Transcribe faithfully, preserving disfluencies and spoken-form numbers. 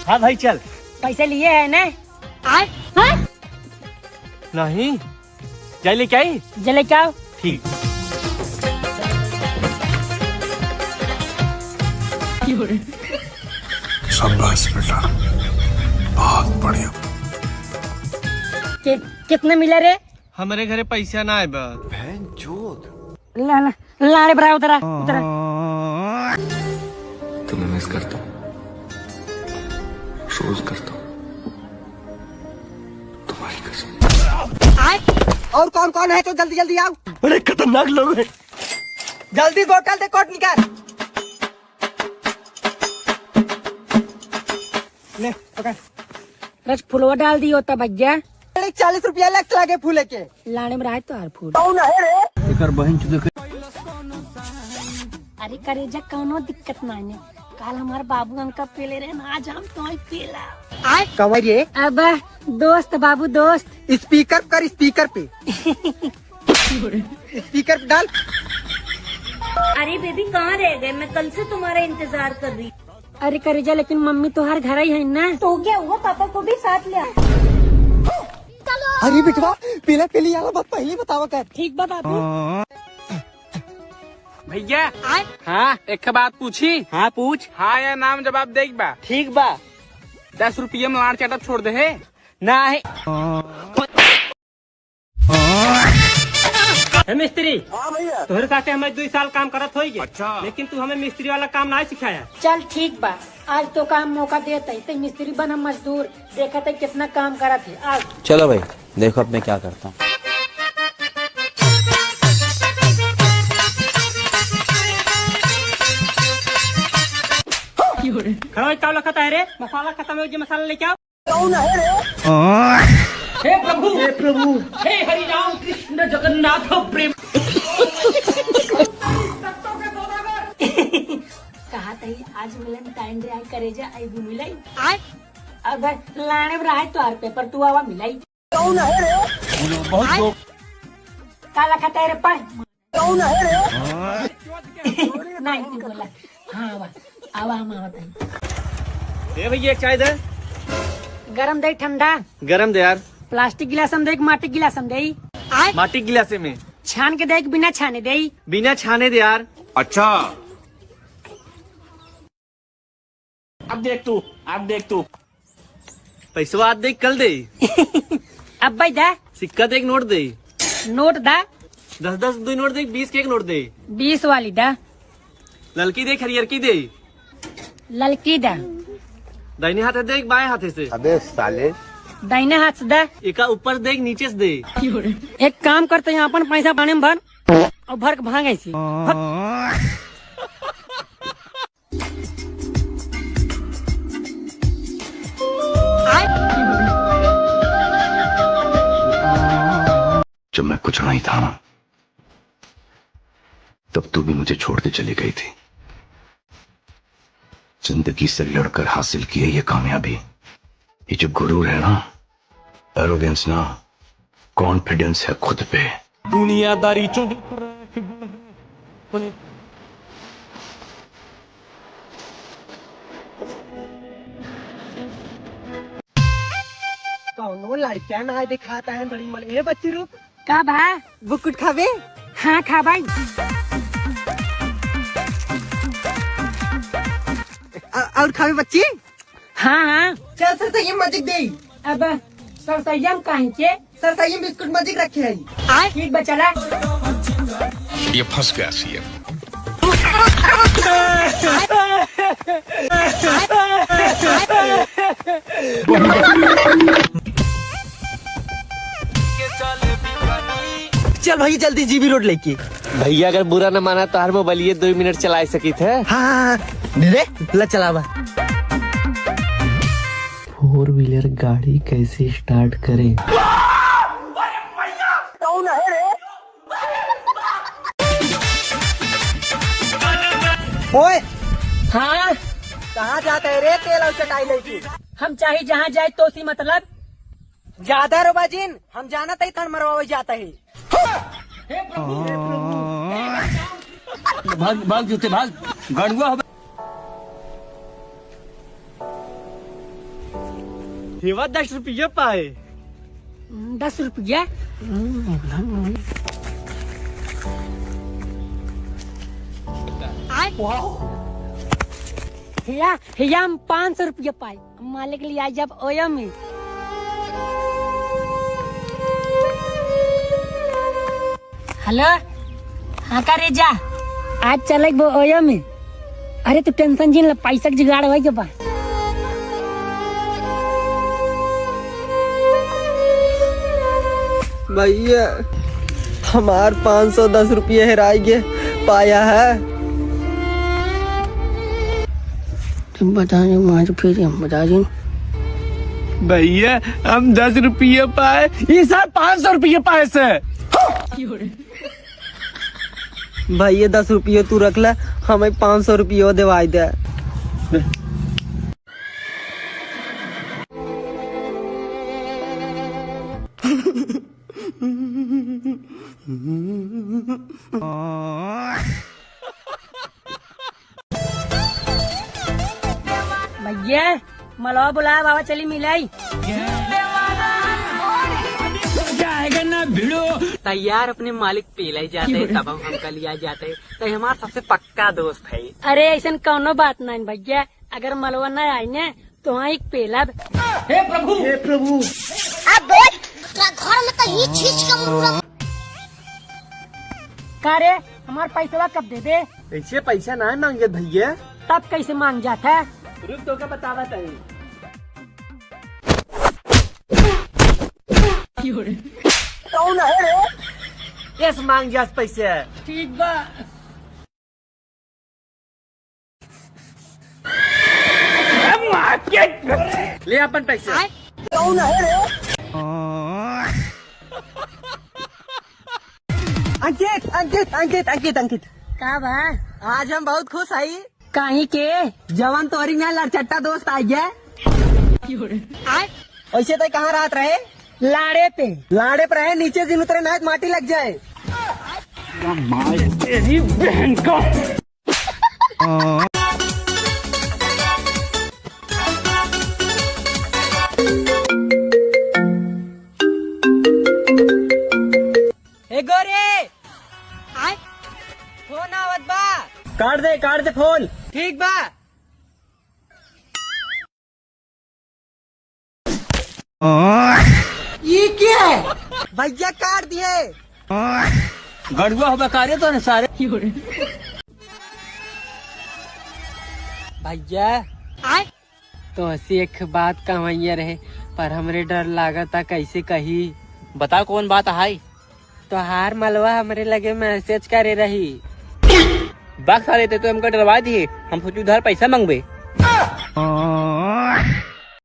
हाँ भाई, चल। पैसे लिए है ना? आय? हाँ? नहीं। जाई लेके आई? जे लेके आओ। ठीक। शाबाश बेटा, बहुत बढ़िया। कि-, कितना मिला रे? हमरे घरे पैसा ना आए बा। बहन चोद। ला, ला, ला रे बरा, उतरा, उतरा। तुम्हें मिस करता हूँ, रोज करता हूँ, तुम्हारी कसम। और कौन कौन है तो जल्दी जल्दी आओ। बड़े खतरनाक लोग हैं। जल्दी बोतल से कोट निकाल। ले, पकड़। रच फुलवा डाल दियो त भैया। अरे, चालीस रुपया लक्स लागे फूले के। लाड़े में रहे तोहार फूल। कौन है रे? एकर बहिन चुदे के। अरे करेजा, कौनो दिक्कत नाहीं है। काल हमार बाबू हमका पेले रहे ना, आज हम तोही पेला। कवा रे? अब दोस्त बाबू, दोस्त। स्पीकर कर, स्पीकर पे। स्पीकर पे डाल। अरे बेबी, कहाँ रह गए? मैं कल से तुम्हारा इंतजार कर रही हूँ। अरे करेजा, लेकिन मम्मी तोहार घर ही है ना। तो क्या हुआ, पापा को भी साथ ले आ। अरे बेटवा, पेला पेली वाला बात पहले बतावा कर। ठीक बा बाबू। भैया। आय? हाँ, एक बात पूछी? हाँ, पूछ। हाँ या ना में जवाब देइक बा। ठीक बा। दस रुपया में लाड़ चाटब छोड़ दे है। नाही। हे मिस्त्री। हाँ भैया। तोहरे साथे हम दुई साल काम करत होइगे। अच्छा। लेकिन तू हमें मिस्त्री वाला काम नाही सिखाया। चल ठीक बा, आज तोका हम मौका देत हई, ते मिस्त्री बन, हम मजदूर, देखत हई कितना काम करत है। आज। चलो भाई, देखो अब मैं क्या करता हूँ। खड़ा होई, का लखत है रे? मसाला खतम हो गया, मसाला लेके आओ। कौन है रे? हे प्रभु, हे प्रभु, हे हरि राम कृष्ण जगन्नाथ प्रेम। कहा तही आज Valentine Day आई, करेजा आई भी मिलाई। आय? अब लाने में रहा है तोहार पेपर, तू आवा मिलाई। कौन है रे? बहुत आय? जोर। काला खाता है रे, पढ़। कौन है रे? नहीं, तू बोला। हाँ, आवा, आवा, हम आवत हई। ए भैया, एक चाय दे। गरम दे, ठंडा? गरम दे यार। प्लास्टिक गिलास में दे कि माटी गिलास में दे? माटी गिलास में। छान के दे कि बिना छाने दे? बिना छाने दे यार। अच्छा। अब देख तू, अब देख तू। पैसवा आज दे, कल दे। अब भाई दा। सिक्का दे, एक नोट दे। नोट दा। दस दस दुई नोट दे, बीस के एक नोट दे। बीस वाली दा। ललकी दे, हरियरकी दे। ललकी दा। दाहिने हाथे दे, एक बाएं हाथे से। अबे साले। दाहिने हाथ से दा। एका ऊपर दे, एक नीचे से दे। एक काम करते हैं, अपन पैसा पाने में भर और भर के भागे से। जब मैं कुछ नहीं था ना, तब तू भी मुझे छोड़ के चली गई थी। जिंदगी से लड़कर हासिल की है ये कामयाबी। ये जो गुरूर है ना, एरोगेंस ना, कॉन्फिडेंस है खुद पे। दुनियादारी चुप। कौनो लड़किया ना दिखाता है बड़ी मल-, ए बच्ची रुक। का भा? बुकुट खाबे? हाँ, खाबाई। अ-, और खाबे बच्ची? हाँ, हाँ। चल सरसैया मजिक दे। अब सरसैया में काहे के? सरसैया में बिस्कुट मजिक रखे है। ठीक बा, चला। ये फंस गया सीएम। चल भाई, जल्दी जीबी रोड लेके। भैया, अगर बुरा न माना तो हर मोबाइल ये दो मिनट चला सकित है। हाँ, हाँ, हाँ। दे दे, ला चलावा। फोर व्हीलर गाड़ी कैसे स्टार्ट करें? कौन है रे? ओए! हाँ? कहाँ जात है रे तेल और चटाई लेके? हम चाहे जहाँ जाए तो सी मतलब? ज्यादा रोबा जिन, हम जानत हई तन मरवावे जात हई। भाग, भाग जूते, भाग, गड़ुआ हो। हेवा दस रुपये पाए। दस रुपया? हिया, हिया हम पाँच सौ रुपया पाए। हम मालिक ले आई जब ओयो में। हेलो, हाँ का रे जा, आज चले वो ओयो में। अरे तू टेंशन जिन ले, पैसा के जुगाड़ होई के बा। भैया, हमार पाँच सौ दस रुपये हेराई गे, पाया है? तुम बता दो, मार फिर हम बता दें। भैया, हम दस रुपये पाए, ये सार पाँच सौ रुपये पाए से। भैया, दस रुपये तू रख ले, हमें पाँच सौ रुपये देवाई दे। भैया, मलवा बुलाया, बाबा चली मिलाई। जाएगा ना भिड़ो। तैयार अपने मालिक पेला ही जाते हैं, तब हम हमका लिया जाते हैं। तो हमारा सबसे पक्का दोस्त है। अरे ऐसन कौनो बात नहीं भैया, अगर मलवा ना आई ना तो वहाँ एक पेला। हे प्रभु, हे प्रभु। अब बोल, तेरा घर में तो ये चीज का मुर्गा। का रे, हमार पैसवा कब देबे? ऐसे पैसा ना मांगे भैया। तब कैसे मांग जात है? रुक, तोका बतावा तनी। कौन है रे? यस, मांग जास पैसे। ठीक बा। ले अपन पैसे। कौन है रे? अंकित, अंकित, अंकित, अंकित, अंकित। का बा? आज हम बहुत खुश हई। काहे के? जवन तोरी ना लड़चट्टा दोस्त आ गया। वैसे तो कहाँ रात रहे? लाड़े पे। लाड़े पे रहे, नीचे जिन उतरे ना तो माटी लग जाए। तेरी बहन का। ए गोरे, आय? फोन आवत बा। काट दे, काट दे फोन। ठीक बा। ये क्या है? भैया काट दिए। गड़ुआ हो बकारे तो न सारे। भैया, आय? तोहसे एक बात कहवइया रहे, पर हमरे डर लागता, कैसे कही? बताओ, कौन बात है? तोहार मलवा हमरे लगे मैसेज करे रही। बक साले, ते तो हमका डरवा दिए, हम सोचू उधार पैसा मंगबे।